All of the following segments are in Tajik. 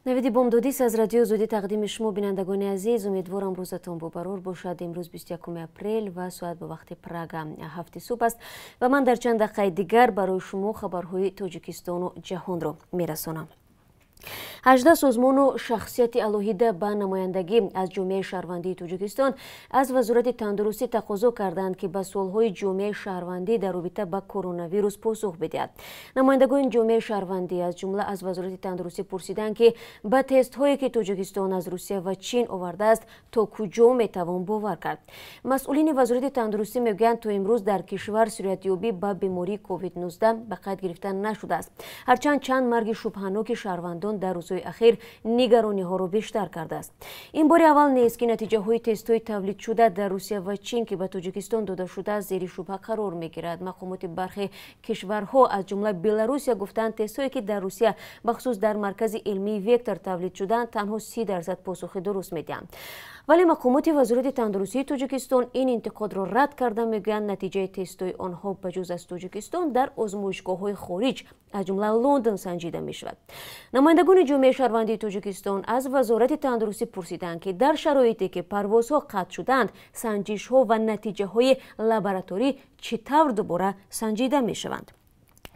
Навиди бомдодист аз Радиои Озодӣ тақдими шумо, бинандагони азиз. Умедворам, рӯзатон бобарор бошад. Имрӯз 21 апрел ва соат ба вақти Прага 7 субҳ аст ва ман дар чанд дақиқаи дигар барои шумо хабарҳои Тоҷикистону ҷаҳонро мерасонам. 18 созмону шахсияти алоҳида ба намояндагӣ аз ҷомеаи шаҳрвандии Тоҷикистон аз Вазорати тандурустӣ тақозо карданд, ки ба суолҳои ҷомеаи шаҳрвандӣ дар робита ба коронавирус посух бидиҳад. Намояндагони ҷомеаи шаҳрвандӣ, аз ҷумла, аз Вазорати тандурустӣ пурсиданд, ки ба тестҳое, ки Тоҷикистон аз Русия ва Чин овардааст, то куҷо метавон бовар кард. Масъулини Вазорати тандурустӣ мегӯянд, то имрӯз дар кишвар сироятёбӣ ба бемории COVID-19 ба қайд гирифта нашудааст, ҳарчанд чанд марги шубҳаноки шаҳрвандон дар рӯзҳои ахир нигарониҳоро бештар кардааст. Ин бори аввал нест, ки натиҷаҳои тестҳои тавлидшуда дар Русия ва Чин, ки ба Тоҷикистон дода шудааст, зери шубҳа қарор мегирад. Мақомоти бархе кишварҳо, аз ҷумла Беларусия, гуфтанд, тестҳое, ки дар Русия, бахусус дар маркази илмии «Вектор» тавлид шудаанд, танҳо 30% посухи дуруст медиҳанд. Вале мақомоти Вазорати тандурустии Тоҷикистон ин интиқодро рад карда, мегӯянд, натиҷаи тестҳои онҳо ба ҷуз аз Тоҷикистон дар озмоишгоҳҳои хориҷ, аз ҷумла Лондон, санҷида мешавад. Намояндагони ҷомеаи шаҳрвандии Тоҷикистон аз Вазорати тандурустӣ пурсиданд, ки дар шароите, ки парвозҳо қатъ шуданд, санҷишҳо ва натиҷаҳои лабораторӣ чӣ тавр дубора санҷида мешаванд.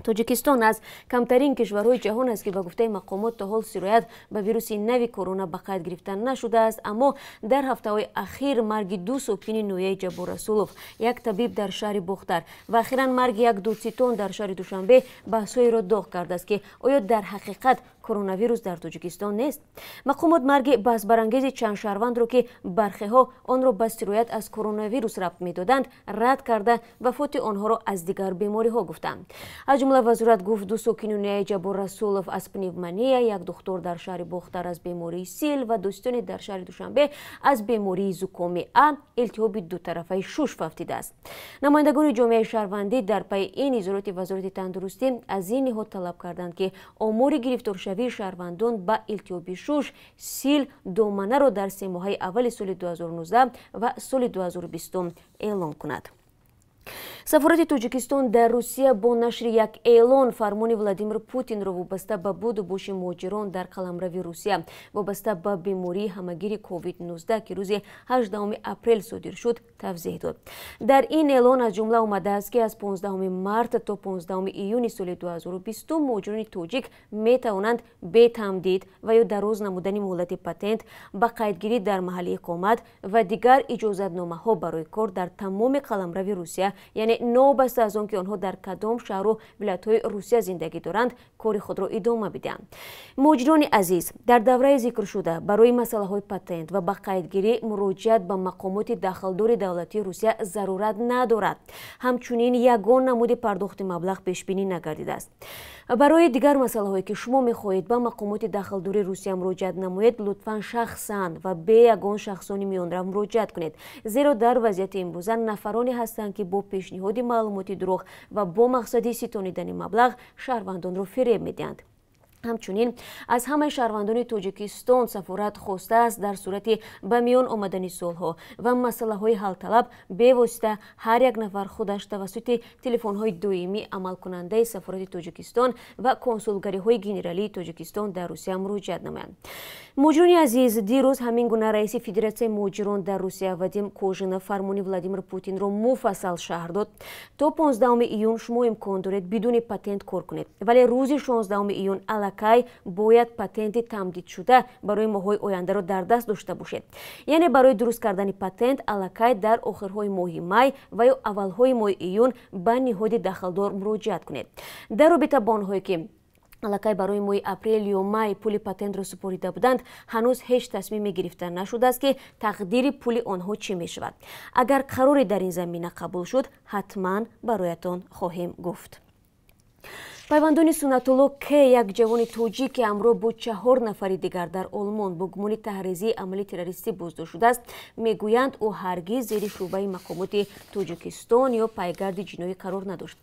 Тоҷикистон аз камтарин кишварҳои ҷаҳон аст, ки ба гуфтаи мақомот то ҳол сироят ба вируси нави корона ба қайд гирифта нашудааст. Аммо дар ҳафтаҳои ахир марги ду сокини ноҳияи Ҷаббор Расулов, як табиб дар шаҳри Бохтар ва ахиран марги як додситон дар шаҳри Душанбе баҳсҳоеро доғ кардааст, ки оё дар ҳақиқат коронавирус дар Тоҷикистон нест. Мақомот марги баҳсбарангези чанд шаҳрвандро, ки бархеҳо онро ба сироят аз коронавирус рабт медоданд, рад карда, вафоти онҳоро аз дигар бемориҳо гуфтанд. Аз ҷумла вазорат гуфт, ду сокини ноҳияи Ҷаббор Расулов аз пневмония, як духтур дар шаҳри Бохтар аз бемории сил ва додситоне дар шаҳри Душанбе аз бемории зукоми А, илтиҳоби дутарафаи шуш фавтидааст. Намояндагони ҷомеаи шаҳрвандӣ дар пайи ин изҳороти Вазорати тандурустӣ аз ин ниҳод талаб карданд, ки омори гирифторшавии шаҳрвандон ба илтиҳоби шуш, сил, доманаро дар семоҳаи аввали соли 2019 ва соли 2020 эълон кунад. Сафорати Тоҷикистон дар Русия бо нашри як эълон фармони Владимир Путинро вобаста ба буду боши муҳоҷирон дар қаламрави Русия вобаста ба бемории ҳамагири COVID-19, ки рӯзи 18 апрел содир шуд, тавзеҳ дод. Дар ин эълон, аз ҷумла, омадааст, ки аз 15 март то 15 июни соли 2020 муҳоҷирони тоҷик метавонанд бе тамдид ва ё дароз намудани муҳлати патент, ба қайдгирӣ дар маҳалли иқомат ва дигар иҷозатномаҳо барои кор дар тамоми қаламрави Русия, яъне новобаста аз он ки онҳо дар кадом шаҳру вилоятҳои Русия зиндагӣ доранд, кори худро идома бидиҳанд. Муҳоҷирони азиз, дар давраи зикршуда барои масъалаҳои патент ва ба қайдгирӣ муроҷиат ба мақомоти дахлдори давлатии Русия зарурат надорад. Ҳамчунин ягон намуди пардохти маблағ пешбинӣ нагардидааст. Барои дигар масъалаҳое, ки шумо мехоҳед ба мақомоти дахлдори Русия муроҷиат намоед, лутфан шахсан ва бе ягон шахсони миёнрав муроҷиат кунед, зеро дар вазъияти имрӯза нафароне ҳастанд, ки бо пешниҳоди маълумоти дурӯғ ва бо мақсади ситонидани маблағ шаҳрвандонро фиреб медиҳанд. Ҳамчунин аз ҳамаи шаҳрвандони Тоҷикистон сафорат хостааст, дар сурати ба миён омадани суолҳо ва масъалаҳои ҳалталаб бевосита ҳар як нафар худаш тавассути телефонҳои доимӣ амалкунандаи сафорати Тоҷикистон ва консулгариҳои генералии Тоҷикистон дар Русия муроҷиат намоянд. Муҳоҷирони азиз, дирӯз ҳамин гуна раиси Федератсияи муҳоҷирон дар Русия Вадим Кожинов фармони Владимир Путинро муфассал шарҳ дод. То 15 июн шумо имкон доред бидуни патент кор кунед, вале рӯзи 16 июн аллакай бояд патенти тамдидшуда барои моҳҳои ояндаро дар даст дошта бошед. Яъне барои дуруст кардани патент аллакай дар охирҳои моҳи май ва ё аввалҳои моҳи июн ба ниҳоди дахлдор муроҷиат кунед. Дар робита бо онҳое, ки аллакай барои моҳи апрел ё май пули патентро супорида буданд, ҳанӯз ҳеҷ тасмиме гирифта нашудааст, ки тақдири пули онҳо чӣ мешавад. Агар қароре дар ин замина қабул шуд, ҳатман бароятон хоҳем гуфт. Пайвандони Сунатулло К, як ҷавони тоҷик, ки ҳамроҳ бо чаҳор нафари дигар дар Олмон бо гумони таҳризии амали террористӣ боздошт шудааст, мегӯянд, ӯ ҳаргиз зери шӯъбаи мақомоти Тоҷикистон ё пайгарди ҷиноӣ қарор надошт.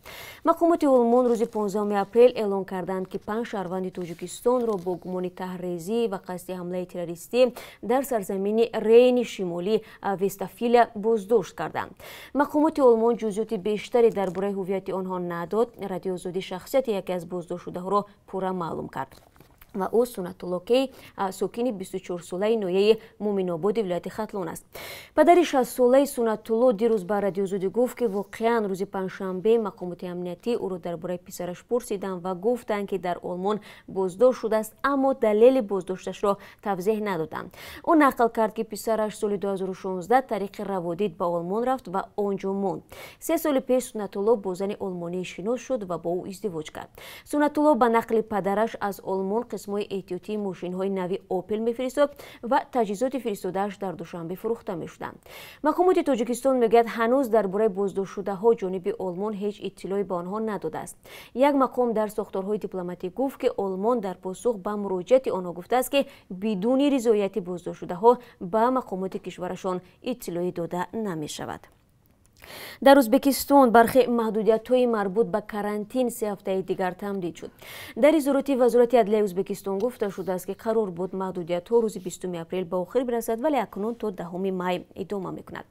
Мақомоти Олмон рӯзи 15 апрел эълон карданд, ки панҷ шаҳрванди Тоҷикистонро бо гумони таҳрезӣ ва қасди ҳамлаи террористӣ дар сарзамини Рейни Шимолӣ, Вестфалия, боздошт карданд. Мақомоти Олмон ҷузъиёти бештаре дар бораи ҳуввияти онҳо надод. Радиои Озодӣ шахсияти яке аз боздоштшудаҳоро пурра маълум кард. Ва ӯ Сунатулло Кей, сокини 24-солаи ноҳияи Муъминободи вилояти Хатлон аст. Падари 60-солаи Сунатулло дирӯз ба Радиои Озодӣ гуфт, ки воқеан рӯзи панҷшанбе мақомоти амниятӣ ӯро дар бораи писараш пурсиданд ва гуфтанд, ки дар Олмон боздошт шудааст, аммо далели боздошташро тавзеҳ надоданд. Ӯ нақл кард, ки писараш соли 2016 тариқи раводид ба Олмон рафт ва он ҷо монд. 3 соли пеш Сунатулло бо зани олмонӣ шинос шуд ва бо ӯ издивоҷ кард. Сунатулло, ба нақли падараш, аз Олмон қисмҳои эҳтиётии мошинҳои нави Опел мефиристод ва таҷҳизоти фиристодааш дар Душанбе фурӯхта мешуданд. Мақомоти Тоҷикистон мегӯяд, ҳанӯз дар бораи боздоштшудаҳо ҷониби Олмон ҳеҷ иттилоъе ба онҳо надодааст. Як мақом дар сохторҳои дипломатӣ гуфт, ки Олмон дар посух ба муроҷиати онҳо гуфтааст, ки бидуни ризояти боздоштшудаҳо ба мақомоти кишварашон иттилоъе дода намешавад. Дар Ӯзбекистон бархе маҳдудиятҳои марбут ба карантин 3 ҳафтаи дигар тамдид шуд. Дар изҳороти Вазорати адлияи Ӯзбекистон гуфта шудааст, ки қарор буд маҳдудиятҳо рӯзи 20 апрел ба охир бирасад, вале акнун то 10 май идома мекунад.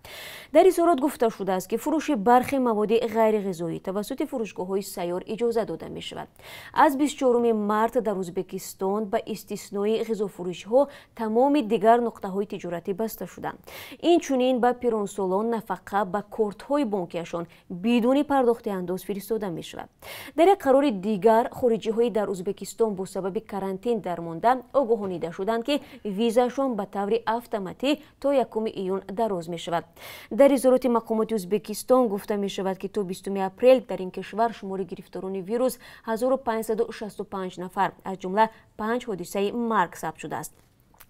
Дар изҳорот гуфта шудааст, ки фурӯши бархе маводи ғайриғизоӣ тавассути фурӯшгоҳҳои сайёр иҷоза дода мешавад. Аз 24 март дар Ӯзбекистон ба истиснои ғизофурӯшиҳо тамоми дигар нуқтаҳои тиҷоратӣ баста шуданд. Инчунин ба пиронсолон нафақа ба кортҳои бонкиашон бидуни пардохти андоз фиристода мешавад. Дар як қарори дигар, хориҷиҳои дар Ӯзбекистон бо сабаби карантин дармонда огоҳонида шуданд, ки визаашон ба таври автоматӣ то 1 июн дароз мешавад. Дар изҳороти мақомоти Ӯзбекистон гуфта мешавад, ки то 20 апрел дар ин кишвар шумори гирифторони вирус 1565 нафар, аз ҷумла панҷ ҳодисаи марг сабт шудааст.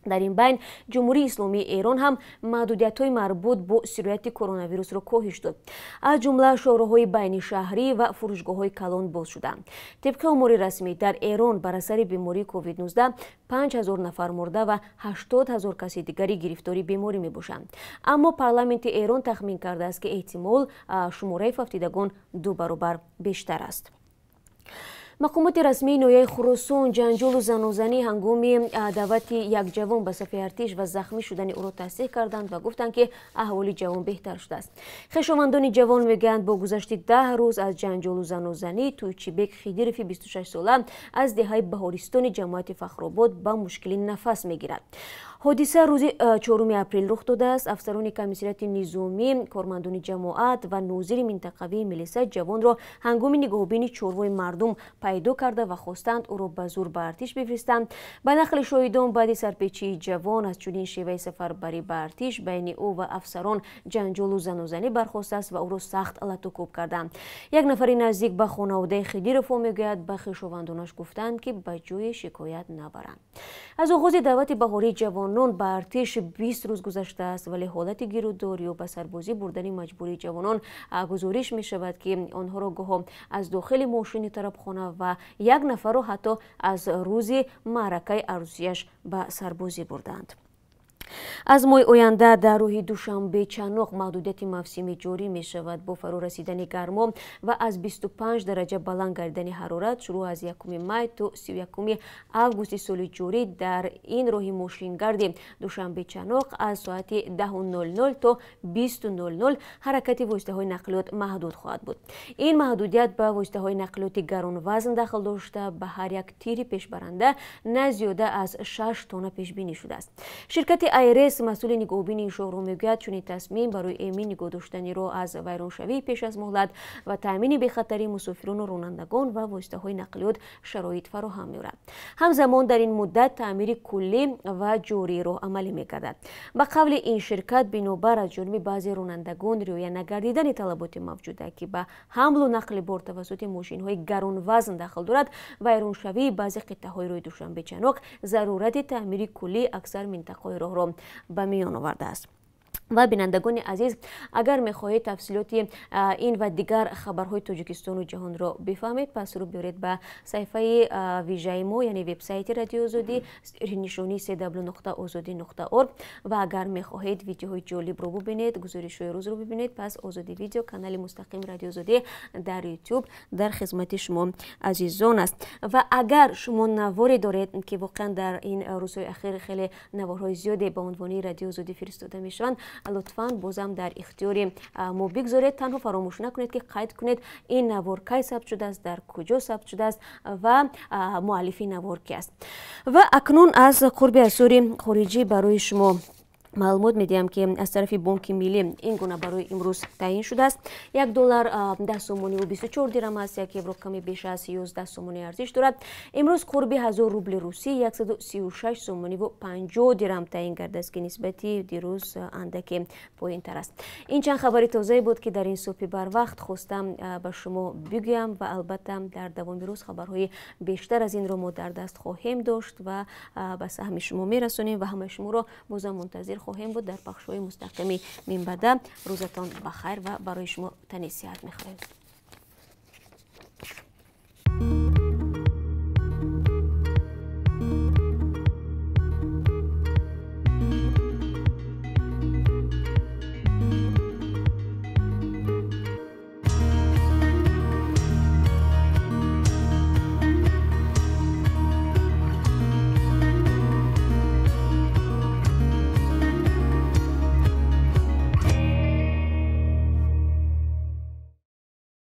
Дар ин байн Ҷумҳурии Исломии Эрон ҳам маҳдудиятҳои марбут бо сирояти коронавирусро коҳиш дод. Аз ҷумла шоҳроҳҳои байнишаҳрӣ ва фурӯшгоҳҳои калон боз шуданд. Тибқи омори расмӣ, дар Эрон бар асари бемории COVID-19 5000 нафар мурда ва 80 ҳазор каси дигари гирифтори беморӣ мебошанд. Аммо парламенти Эрон тахмин кардааст, ки эҳтимол шумораи фавтидагон ду баробар бештар аст. Мақомоти расмии ноҳияи Хуросон ҷанҷолу занозанӣ ҳангоми даъвати як ҷавон ба сафи артиш ва захмӣ шудани ӯро тасдиқ карданд ва гуфтанд, ки аҳволи ҷавон беҳтар шудааст. Хешовандони ҷавон мегӯянд, бо гузашти 10 рӯз аз ҷанҷолу занозанӣ Тӯйчибек Хидирови 26сола аз деҳаи Баҳористони ҷамоати Фахробод ба мушкили нафас мегирад. Ҳодиса рӯзи 4 апрел рух додааст. Афсарони комиссариати низомӣ, кормандони ҷамоат ва нозири минтақавии милиса ҷавонро ҳангоми нигоҳубини чорвои мардум пайдо карда ва хостанд ӯро ба зур ба артиш бифиристанд. Ба нақли шоҳидон, баъди сарпечии ҷавон аз чунин шеваи сафарбарӣ ба артиш байни ӯ ва афсарон ҷанҷолу занозанӣ бархостааст ва ӯро сахт латукӯб карданд. Як нафари наздик ба хонаводаи Хидировҳо мегӯяд, ба хешовандонаш гуфтанд, ки ба ҷое шикоят набаранд. Аз оғози даъвати баҳории ҷавонон ба артиш 20 рӯз гузаштааст, вале ҳолати гирудор ё ба сарбозӣ бурдани маҷбурии ҷавонон гузориш мешавад, ки онҳоро гоҳо аз дохили мошини тарабхона ва як нафарро ҳатто аз рӯзи маъракаи арӯсияш ба сарбозӣ бурданд. Аз моҳи оянда дар роҳи Душанбе Чаноқ маҳдудияти мавсимӣ ҷорӣ мешавад. Бо фаро расидани гармо ва аз 25 дараҷа баланд гардидани ҳарорат, шурӯъ аз 1 май то 31 августи соли ҷорӣ дар ин роҳи мошингарди Душанбе Чаноқ аз соати 10:00 то 20:00 ҳаракати воситаҳои нақлиёт маҳдуд хоҳад буд. Ин маҳдудият ба воситаҳои нақлиёти гаронвазн дахл дошта, ба ҳар як тири пешбаранда на зиёда аз 6 тонна пешбинӣ шудааст. Ширкати АйРС, масъули нигоҳубини ин шоҳроҳ, мегӯяд, чунин тасмим барои эмин нигоҳ доштани роҳ аз вайроншавии пеш аз муҳлат ва таъмини бехатарии мусофирону ронандагон ва воситаҳои нақлиёт шароит фароҳам меорад. Ҳамзамон дар ин муддат таъмири куллӣ ва ҷории роҳ амалӣ мегардад. Ба қавли ин ширкат, бинобар аз ҷониби баъзе ронандагон риоя нагардидани талаботи мавҷуда, ки ба ҳамлу нақли бор тавассути мошинҳои гаронвазн дахл дорад, вайроншавии баъзе қитъаҳои роҳи Душанбе Чаноқ зарурати таъмири куллии аксар минтақаҳои роҳро ба миён овардааст. Ва бинандагони азиз, агар мехоҳед тафсилоти ин ва дигар хабарҳои Тоҷикистону ҷаҳонро бифаҳмед, пас рӯ биёред ба саҳифаи вижаи мо, яъне вебсайти Радиои Озодӣ, нишонии cw.ozodi.org. Ва агар мехоҳед видеоҳои ҷолибро бубинед, гузоришҳои рӯзро бибинед, пас Озодӣ Видео, канали мустақими Радиои Озодӣ дар Ютуб, дар хизмати шумо азизон аст. Ва агар шумо наворе доред, ки воқеан дар ин рӯзҳои ахир хеле наворҳои зиёде ба унвони Радиои Озодӣ фиристода мешаванд. Лутфан бозам дар ихтиёри мо бигзоред. Танҳо фаромӯш накунед, ки қайд кунед, ин навор кай сабт шудааст, дар куҷо сабт шудааст ва муаллифи навор ки аст. Ва акнун аз қурби асъори хориҷӣ барои шумо маълумот медиҳам, ки аз тарафи Бонки Миллӣ ин гуна барои имрӯз таъин шудааст: 1 доллар 10 сомониву 24 дирам аст, 1 евро каме беш аз 11 сомонӣ арзиш дорад. Имрӯз қурби 1000 рубли русӣ 136 сомониву 50 дирам таъин гардааст, ки нисбати дирӯз андаке поинтар аст. Ин чанд хабари тозае буд, ки дар ин субҳи барвақт хостам ба шумо бигӯям ва албатта дар давоми рӯз хабарҳои бештар аз инро мо дар даст хоҳем дошт ва ба саҳми шумо мерасонем ва ҳамаи шуморо бозам мунтазир хоҳем буд дар пахшҳои мустақими минбаъда. Рӯзатон ба хайр ва барои шумо тани сиҳат мехоҳем.